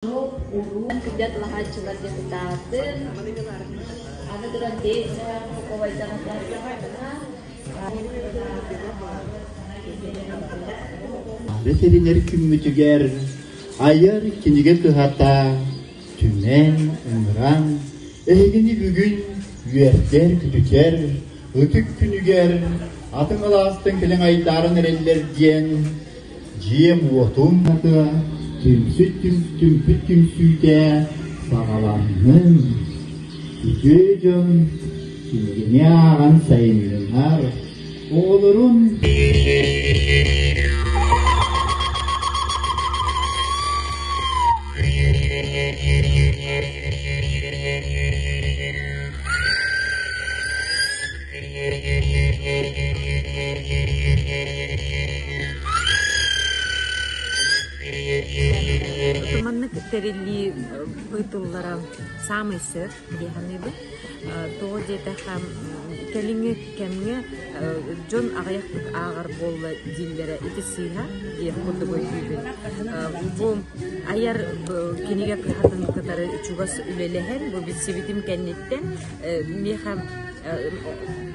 Кырдьа тулаһааччыларга кытаатын, аны туран Ары тэринэр күммүтүгэр айар кинигэ кыһата түмэн, ыҥыран, эһигини бүгүн үөрдэр-көтүтэр ытык күнүгэр атын алаастан кэлэн айдааран эрэллэр диэн Дьиэм-уотум ата түмсүт түмпүт түмсүүтэ саҕаланнын, үтүө дьон кинигэни ааҕан сайыннынар, оҕолорун Маннык тэриллии ыытыллара саамай сөп дии саныыбын. Тоҕо диэтэххэ, кэлиҥҥи кэмҥэ дьон аҕыйахтык ааҕар буолла дииллэрэ ити сыыһа диэх курдук өйдүүбүн. Бу айар кинигэ кыһатын кытары чугас үлэлэһэн, бу билсибитим кэнниттэн миэхэ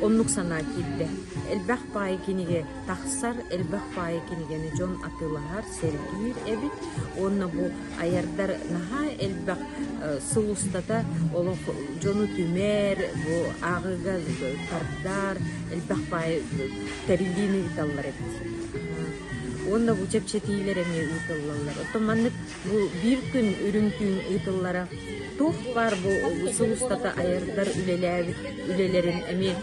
оннук санаа киирдэ. Элбэх баай кинигэ тахсар, элбэх баай кинигэни дьон атыылаһар, сэргиир эбит. Уонна бу айардар наһаа элбэх сыл устата олох дьону түмэр, бу ааҕыыга тардар, элбэх баай тэриллиини ыыталлар эбит. Уонна бу чэпчэтиилэр эмиэ ыытыллаллар. Оттон маннык Бу биир күн үрүҥ түүн ыытыллара туох баар бу сыл устата айардар үлэлээбит үлэлэрин эмиэ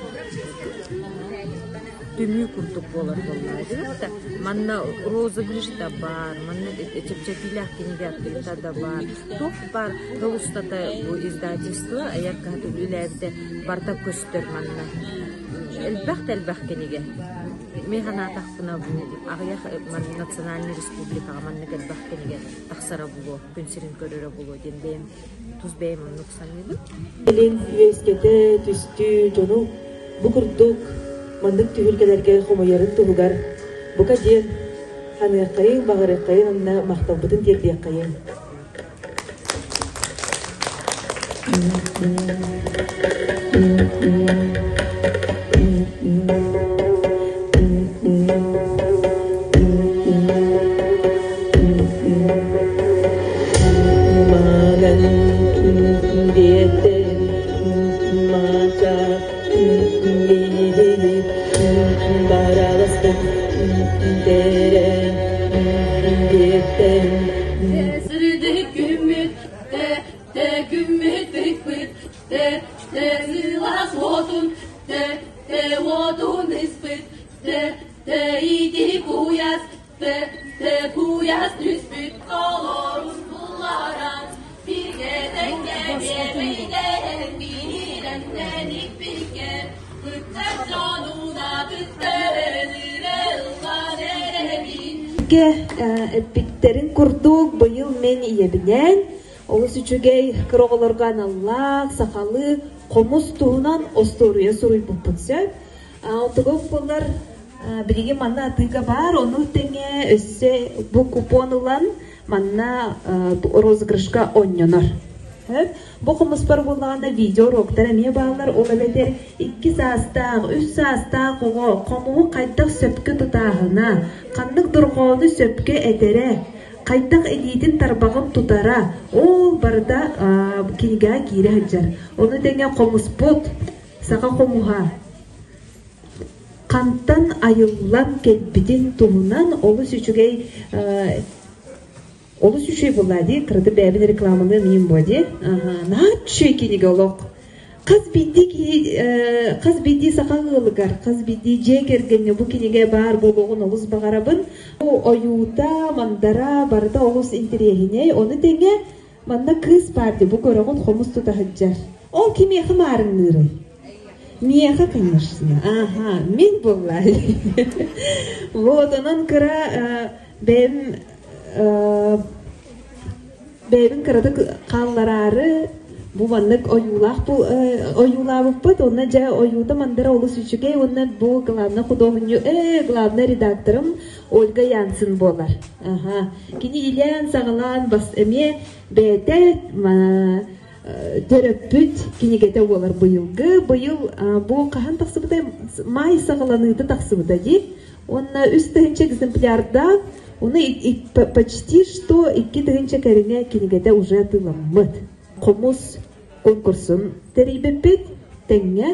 түмүү курдук буолар буоллаҕа да манна розыгрыш да баар, манна чэпчэтиилээх кинигэ атыыта да баар, туох баар сыл устата бу издательство айар кыһата үлэлээбитэ барыта көстөр манна. Элбэх да элбэх кинигэ. Мин санаатахпына бу аҕыйах национальнай республикаҕа маннык элбэх кинигэ тахсара буолуо, күн сирин көрөрө буолуо диэн бэйэм тус бэйэм оннук саныыбын. Илин үөскэтэ түстүү дьону бу курдук маннык түһүлгэлэргэ хомуйарын туһугар бука диэн ханыаххайыҥ, баҕарыаххайыҥ уонна махталбытын тиэрдиэххэйиҥ. Эппиттэрин курдук, быйыл мин ийэбинээн олус үчүгэй кыра оҕолорго аналлаах сахалыы хомус туһунан остуоруйа суруйбуппун сөп. Онтугум буоллар билигин манна атыыга баар, ону тэҥэ өссө бу купон ылан манна розыгрышка оонньонор. Бу хомуспар буоллаҕына видеоуроктар эмиэ бааллар, ол эбэтэр икки саастаах, үс саастаах оҕо хомуһу хайдах сөпкө тутааһына, ханнык дорҕоону сөпкө этэрэ, хайдах илиитин тарбаҕын тутара, ол барыта кинигэҕэ киирэ сылдьар. Ону тэҥэ хомуспут, саха хомуһа хантан айыллан кэлбитин туһунан олус үчүгэй Олус үчүгэй буолла дии, кырата бэйэбин рекламалыам иим буо дии. Наһаа үчүгэй кинигэ олох. Хас биирдии киһи, хас биирдии саха ыалыгар, хас биирдии дьиэ кэргэҥҥэ бу кинигэ баар буолуоҕун олус баҕарабын. Ойуута, мандара барыта олус интэриэһинэй. Ону тэҥэ манна кыыс баар дии, бу көрөҕүн хомус тута сылдьар. Ол кимиэхэ маарыҥныырый? Миэхэ, конечно. Аха, мин буолла. Вот, онон кыра бэйэм бэйэбин кыратык хааллараары Бу маннык ойуулаах бу ойуулаабыппыт, уонна дьэ ойуута мандара олус үчүгэй уонна бу главный худуоһунньук, главный редакторым Ольга Янцен буолар. Аха. Кини илээн-саҕалаан бас эмиэ бэйэтэ төрөппүт кинигэтэ буолар быйылгы. Быйыл бу хаһан тахсыбытай? Маай саҕаланыыта тахсыбыта дии. Уонна 3000 экземплярдаах, уну почти что 2000 кэриҥэ кинигэтэ уже атыыламмыт. Хомус конкурсун тэрийбиппит тэҥҥэ.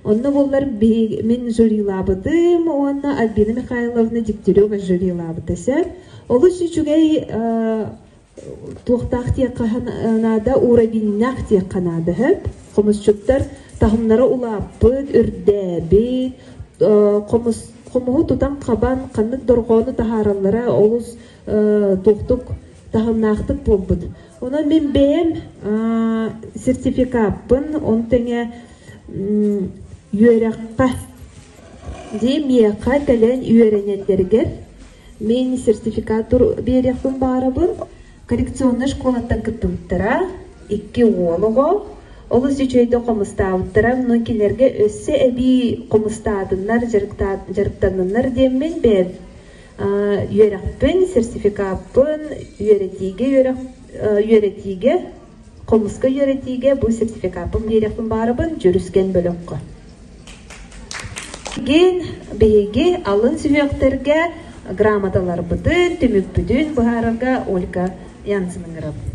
Онно буоллар мин жюрилаабытым уонна Альбина Михайловна Дегтярева жюрилаабыта сөп. Олус үчүгэй туохтаах диэххэ наада, уровеньнаах диэххэ наада сөп. Хомусчуттар таһымнара улааппыт, үрдээбит, хомус хомуһу тутан-хабан ханнык дорҕоону таһаараллара олус туохтук таһымнаахтык буолбут. Онон мин бэйэм сертификаппын, он тэҥэ үөрэххэ дии миэхэ кэлэн үөрэнэллэригэр мин сертификат биэриэхпин баҕарабын. Коррекционнай школаттан кыттыбыттара, икки уол оҕо, олус үчүгэйдик хомустаабыттара, онон кинилэргэ өссө эбии хомустаатыннар, дьарыктанныннар диэммин бэйэм үөрэхпин, сертификаппын үөрэтиигэ үөрэх үөрэтиигэ, хомуска үөрэтиигэ бу сертификаппын биэриэхпин баҕарабын Дьүрүскэн бөлөххө. Билигин биһиги алын сүһүөхтэргэ грамоталарбытын, түмүкпүтүн быһаарарга Ольга Янцен ыҥырабын.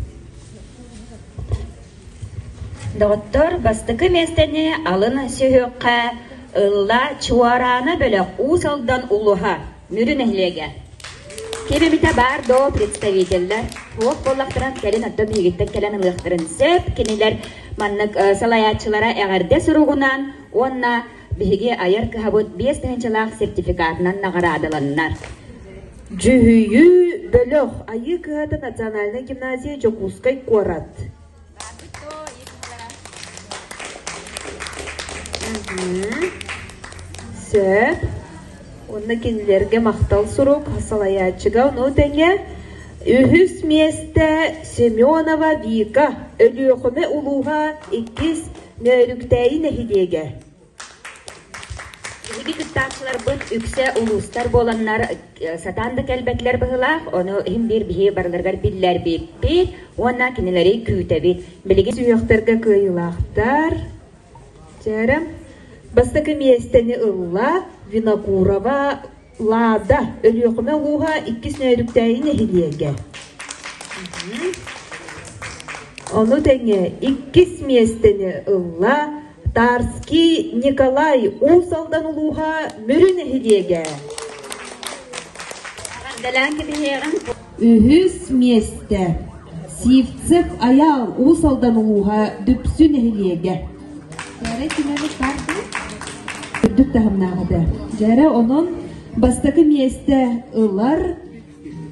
Доҕоттор, бастакы миэстэни алын сүһүөххэ ылла Чуораана бөлөх Уус Алдан улууһа, Мүрү нэһилиэгэ. Ким эмитэ баар доо представителлэр туох буоллахтарын кэлин оттон биһигиттэн кэлэн ылыахтарын сөп. Кинилэр маннык салайааччылара эҕэрдэ суругунан уонна биһиги айар кыһабыт 5 тыһыынчалаах сертификатынан наҕараадаланнар. Дьүһүйүү бөлөх Айыы кыһата национальнай гимназия Дьокуускай куорат. Сөп. Уонна кинилэргэ махтал сурук салайааччыга ону тэҥэ үһүс миэстэ Семенова Вика Өлүөхүмэ улууһа иккис Нөөрүктээйи нэһилиэгэ. Биһиги кыттааччыларбыт үксэ улуустар буоланнар сатаан да кэлбэтилэр быһыылаах, ону иһин биир биһи барыларыгар биллэрбиппит уонна кинилэри күүтэбит. Билигин сүһүөхтэргэ кыайыылаахтар. Чээрэ. Бастакы миэстэни ылла Винокурова Лада Өлүөхүмэ улууһа иккис Нөөрүктээйи нэһилиэгэ. Ону тэҥэ иккис миэстэни ылла Тарский Николай Уус Алдан улууһа Мүрү нэһилиэгэ. Эҕэрдэлээн кэбиһиэҕиҥ. Үһүс миэстэ Сивцев Айаал Уус Алдан улууһа Дүпсү нэһилиэгэ. Үрдүк таһымнаах этэ. Дьэрэ онон бастакы миэстэ ылар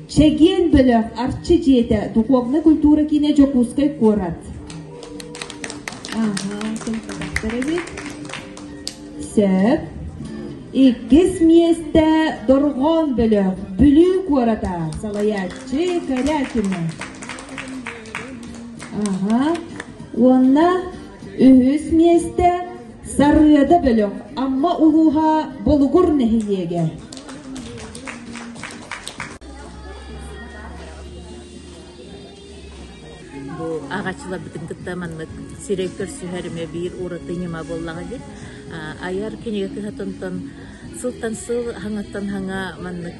Чэгиэн бөлөх Арчы дьиэтэ духовнай культура киинэ Дьокуускай куорат. Аха, эбит. Сөп. Иккис миэстэ Дорҕоон бөлөх Бүлүү куората салайааччы Корякина. Аха. Уонна үһүс миэстэ Сарыада бөлөх Амма улууһа Болугур нэһилиэгэ. Бу ааҕааччыларбытын кытта маннык сирэй көрсүһэр эмиэ биир ураты ньыма буоллаҕа дии. Айар кинигэ кыһатынтан сылтан сыл хаҥаттан хаҥа маннык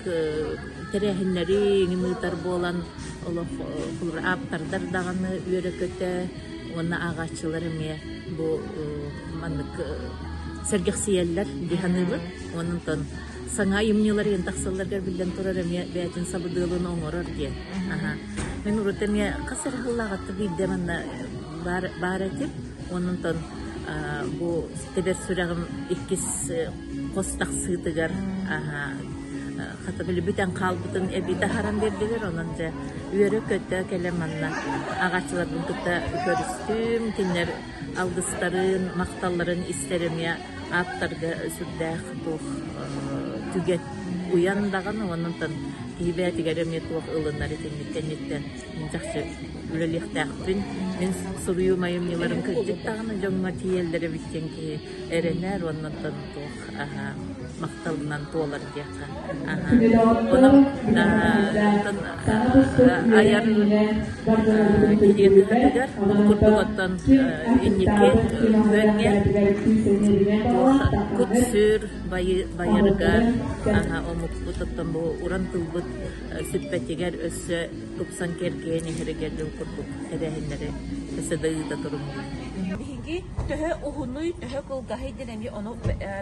тэрээһиннэри ыытар буолан олох ааптардар даҕаны үөрэ-көтө уонна ааҕааччылар эмиэ бу маннык сэргэхсийэллэр дии саныыбын. Онон саҥа айымньылар иһин тахсалларыгар биллэн турар эмиэ бэйэтин сабыдыалын оҥорор диэн. Аха. Мин урут эмиэ хас эрэ сыллааҕыттан биирдэ манна баар, баар этим. Онон бу тэбэр сүрэҕим иккис хос тахсыытыгар хата били бүтэн хаалбытын эбии таһааран биэрдилэр. Онон дьэ үөрэ-көтө кэлэн манна аҕааччыларбын кытта көрүстүм. Кинилэр алгыстарын, махталларын истэр эмиэ ааптарга сүрдээх туох түгэн уйан даҕаны, онон киһи бэйэтигэр эмиэ туох ылынар итинник кэнниттэн чахчы. үлэлиэхтээхпин. Мин суруйуум айымньыларым кырдьык даҕаны дьоҥҥо тиийэллэр эбит диэн киһи эрэнэр уонна оттон туох махталынан туолар диэххэ. Онон айар кинигэ кыһатыгар курдук оттон инники күөҥҥэ туох кут-сүр байарыгар омукпут оттон бу уран тылбыт сүппэтигэр өссө тупсан кэргиэн иһэригэр дьыл курдук тэрээһиннэри өссө да ыыта туруммут. Биһиги төһө уһунуй, төһө кылгаһый диэн эмиэ ону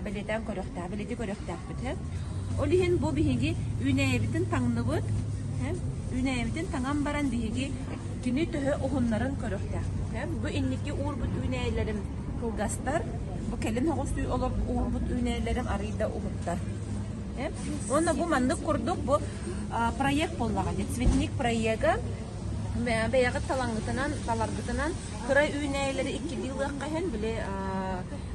бэлиэтээн көрүөхтээх, бэлиэтии көрүөхтээхпит. Ол иһин бу биһиги үүнээйибитин таҥныбыт, үүнээйибитин таҥан баран биһиги кини төһө уһуннарын көрүөхтээхпит. Бу инники уурбут үүнээйилэрим кылгастар, бу кэлин оҕус уурбут үүнээйилэрим арыый да уһуттар. Уонна бу маннык курдук бу проект буоллаҕа дии, цветник проега бэйэҕит талаҥҥытынан, таларгытынан кыра үүнээйилэри иккилии ылыахха иһин били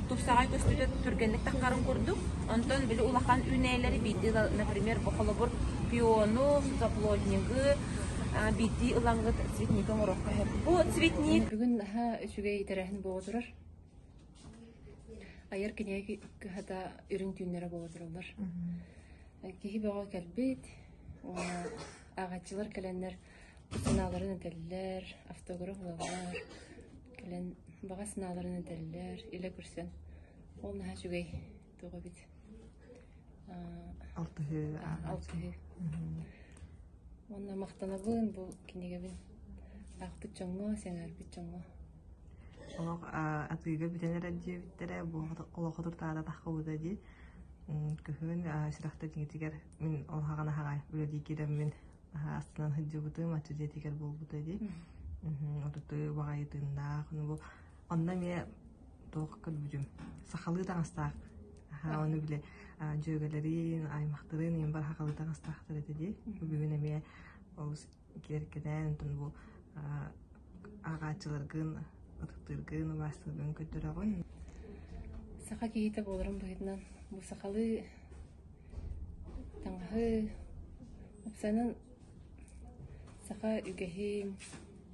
тупсаҕай көстүүтэ түргэнник таххарын курдук. Онтон били улахан үүнээйилэри биирдии например, бу холобур пиону, заплоднигы биирдии ылаҥҥыт цветник оҥоруохха сөп. Бу цветник Бүгүн наһаа үчүгэй тэрээһин буола турар. Айар кинигэ кыһата үрүҥ түүннэрэ буола тураллар. Киһи бөҕө кэлбит, ааҕааччылар кэлэннэр санааларын этэллэр, автограф ылаллар, кэлэн баҕа санааларын этэллэр, илэ көрсөн. Ол наһаа үчүгэй туох эбит. Алтыһыы. Алтыһыы. Уонна махтанабын бу кинигэбин аахпыт дьоҥҥо, сэҥээрбит дьоҥҥо. Олох атыыга бүтэн эрэр диэбиттэрэ, бу олоххо туртаата таххыбыта дии. Күһүн сүрэхтэниитигэр мин ол хаҕана хаҕай үлэлии киирэммин астынан сылдьыбытым, аччы дьиэтигэр буолбута дии. Отуту баҕайы тыыннаах, бу онно эмиэ туох көрбүтүм сахалыы таҥастаах ону били дьүөгэлэриин, аймахтарыын ийэм бар сахалыы таҥастаахтар этэ дии. Бүгүн эмиэ олус киэркэнэн, онтон бу ааҕааччыларгын ытыктыыргын, убаастыыргын көрдөрөҕүн. Саха киһитэ буоларым быһыытынан бу сахалыы таҥаһы, уопсайынан саха үгэһин,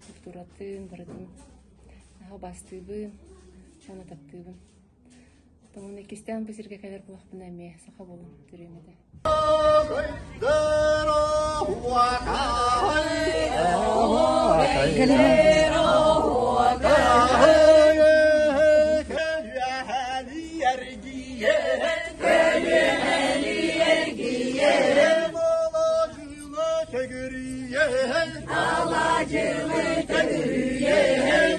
культуратын барытын наһаа убаастыыбын уонна таптыыбын. Оттон иккистээн бу сиргэ кэлэр буоллахпына эмиэ саха буолуом төрүөм этэ.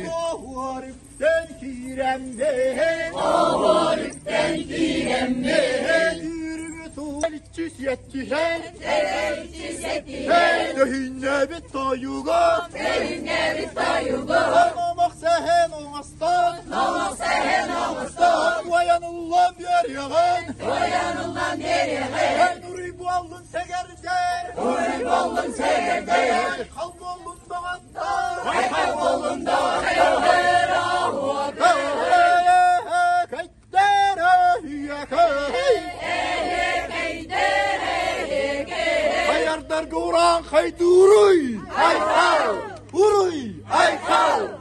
Оһуорүктэн киирэммин, оһуорүктэн киирэммин, Түүрүгү туһалыччы сиэттиһэн, Тэрэлчи сиэттиһэн, Төһүннэбит тойуга, Төһүннэбит тойуга, Номох сэһэн оҥостон, Номох сэһэн оҥостон, Туойан ыллан биэриэҕин, Туойан ыллан биэриэҕин, Уруй буоллун сэгэрдэр, Уруй буоллун сэгэрдэр, Хал буоллун доҕоттор, Хал буоллун доҕоттор, Хайардарга ураан хайдууруй! Айхал! Уруй! Айхал!